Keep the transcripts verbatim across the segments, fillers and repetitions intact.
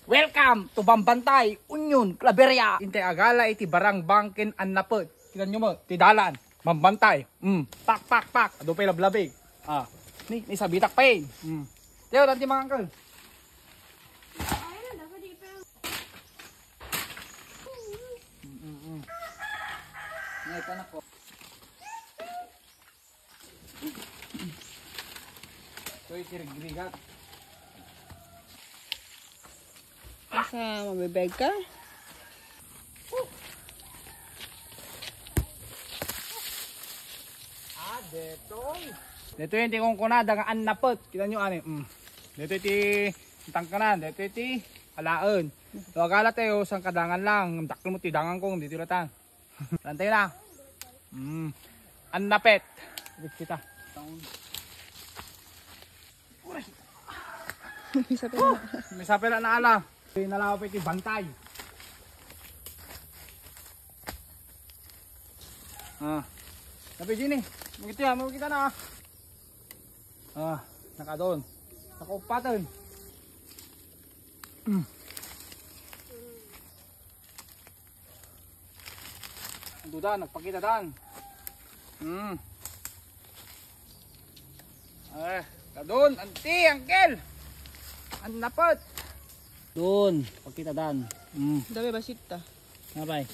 Welcome to Bambantay, Union, Claveria. Intay agala iti barangbang ken annapet. Kita nyo mo, ti dalan. Bambantay. Mm. Pak, pak, pak. Adu pay lablabig. Ah. Ni, ni sabitak pay. Mm. Tiyo, tanti mga angkel. Mm, mm, mm. Ngayon, anak ko. Ito, itirigrigat. Asa, mabibeg ka? Ah, detoy. Detoy ti kunkunada nga annapet. Kita nyo, ani? Mm. Detoy ti tangkanan. Detoy ti alaen. Agala tayo, sangkadangan lang. Dakkel mo ti dangan kong, dito latan. Antay na. Mm. Annapet. Kita. Isa pa. May sapela na ala. Nalawa pa iti bantay. Ah. Tapi sini. Makita, makita na. Ah, nakadon. Nakaupatan. Mm. Adu dan, nagpakita dan. Hmm. Eh, kadun, anti, angkel. Annapet. Dun, pakita dan. Hmm. Dami basit ta. Ngapay?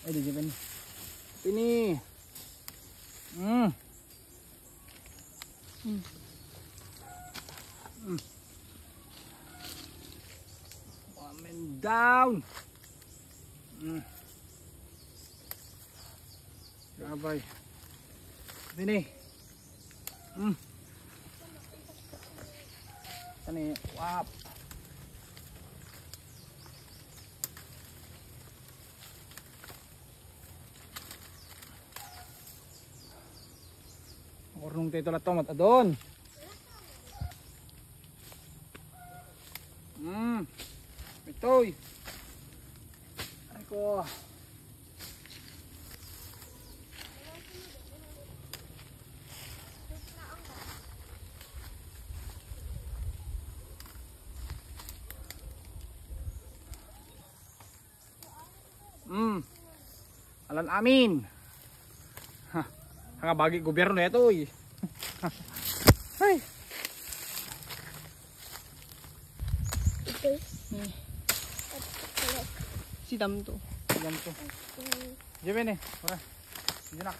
Ay, di siya pini. Pini. Hmm. Hmm. Hmm. Coming down. Hmm. Abay. Ini. Hmm. Ini, wap. Urong tayo lahat to, matadon. Hmm. Itoy. Ay ko. Mm. Alan amin. Ha, nga bagi gobyerno ito, eh. Ay. Si Dam to. Yan to. Diyan, eh. Wala. Diyan na.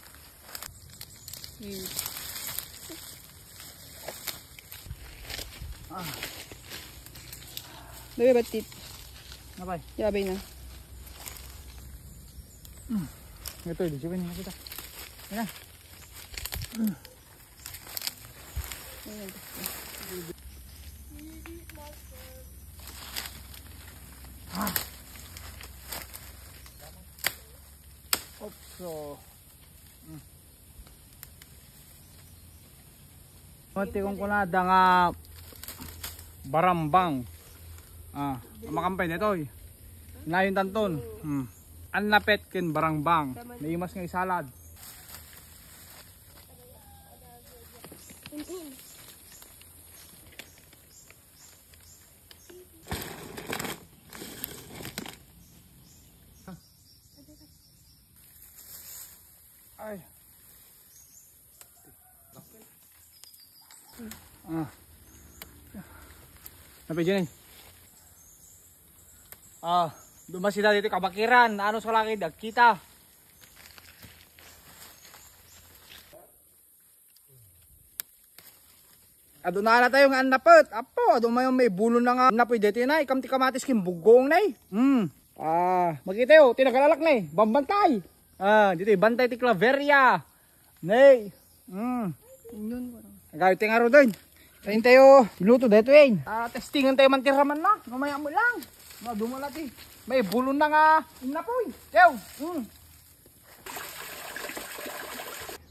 Hmm. Ah. Dagay batit. Napay? Yabay na. Hmm. Ito, di siya pwede makita. Yan. Hmm. Ah. Oops, so. Hmm. Mati kong kunada nga barambang. Ah, makampay nito, eh. Nayon tanton. Hmm. Annapet ken barambang. Naimas nga isalad. Ay. Ah. Napay dyan eh. Ah, dumasida dito kabakiran. Ano sa laki dagkita? Adu na ala tayo nga annapet. Apo, adu mayo may bulon na nga annapoy deti na. Ikam ti kamatis kin bugong na eh. Hmm. Ah, makita yo, ti nagalalak na eh. Bambantay. Ah, dito eh, bantay ti Claveria. Nay. Hmm. Yun, parang. Agawit ti nga rodon. Tayo tayo, luto dito eh. Ah, testingan tayo man ti raman na. Mamaya mo lang. Maduma na ti. May bulon na nga annapoy. Yo. Hmm.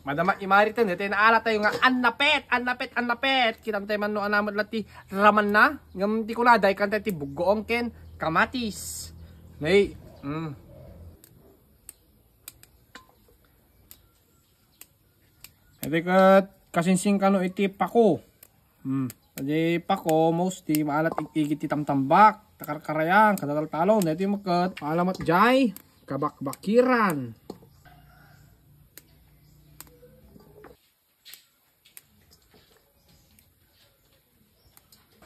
Madama imariten, iti naala tayo nga annapet, annapet, annapet. Kita tayo man no anamad lati raman na. Ngam ti kunada, ikan tayo ti buggoong ken kamatis. Nay, mm. Iti ket kasinsing kano iti pako. Mm. Adi pako, mostly, maalat igigit ti tamtambak. Takarkarayan, kadataltalon, daytoy met ket. Maalat met jay kabakbakiran.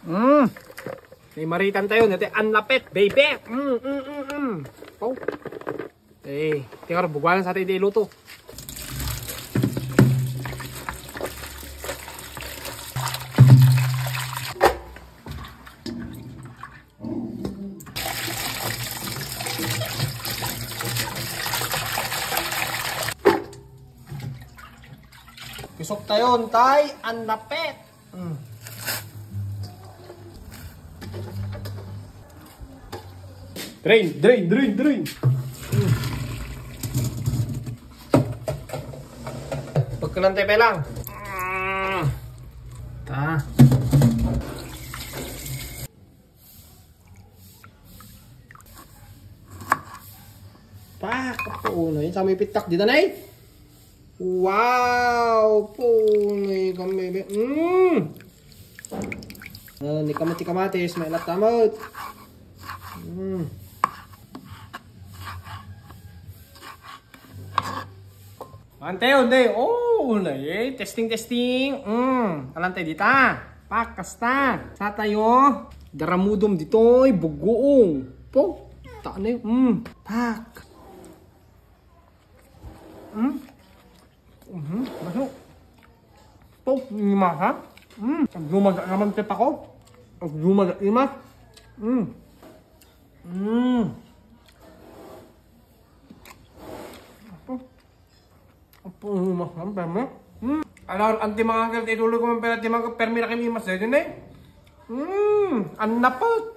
Mm. Ni maritan tayo, nete anlapet, baby. Mm, mm, mm, mm. Oh. Eh, tingor, buguanan sa tayo di luto. Isok tayo, tay, anlapet. Mm. Drain, drain, drain, drain. Pagkalan tayo lang. Mm. Ta. Pak, puno. Yun, sa may pitak dito na eh. Wow! Puno kami. Mm! Ah, ni kamatis, kamatis, may latamot. Mm. Mante, unday. Oh, unday, eh. Testing, testing. Mm, alantay dita. Pak, kasta. Sa tayo. Daramudom ditoy, buguong. Po, ta ne. Mm, pak. Mm. Mhm, baso. Po, ni masa. Mm, aglumaga naman ti pako. Aglumaga ni mas. Mm. Mm. Apo, imas lang, permi. Hmm. Alar, anti mga angkel, ituloy ko man pera, ti mga permi na kami imas, dahil yun eh. Hmm, ang napot.